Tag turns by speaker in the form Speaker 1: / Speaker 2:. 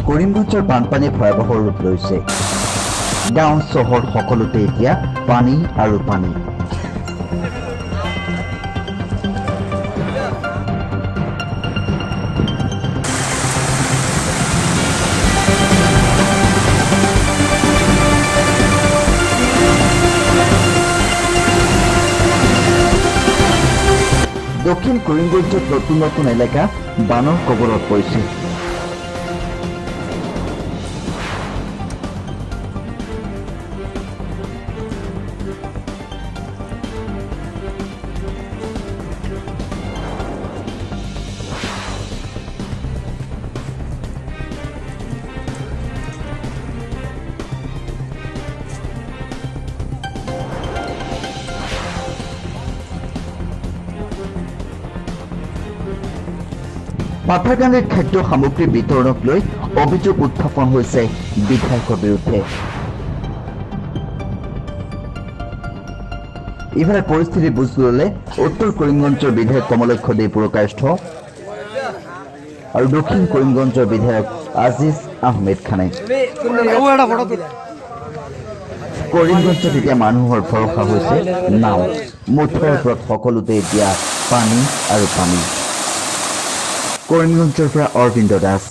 Speaker 1: কৰিমগঞ্জৰ বানপানী ভয়াৱহ ৰূপ লৈছে। গাঁও চহৰ সকলোতে এতিয়া পানী আৰু পানী। দক্ষিণ কৰিমগঞ্জত নতুন নতুন এলেকা বানৰ কবলত পৰিছে। পাথাৰকান্দিৰ খাদ্য সামগ্ৰী বিতৰণক লৈ অভিযোগ উত্থাপন হৈছে বিধায়কৰ বিৰুদ্ধে। ইফালে পৰিস্থিতি বুজ ল'লে উত্তৰ কৰিমগঞ্জৰ বিধায়ক কমলাক্ষ দে পুৰকায়স্থ আৰু দক্ষিণ কৰিমগঞ্জৰ বিধায়ক আজিজ আহমেদ খানে। কৰিমগঞ্জত এতিয়া মানুহৰ ভৰসা হৈছে নাও। মুঠৰ ওপৰত সকলোতে এতিয়া পানী আৰু পানী। কৰিমগঞ্জৰ পৰা অৰবিন্দ দাস,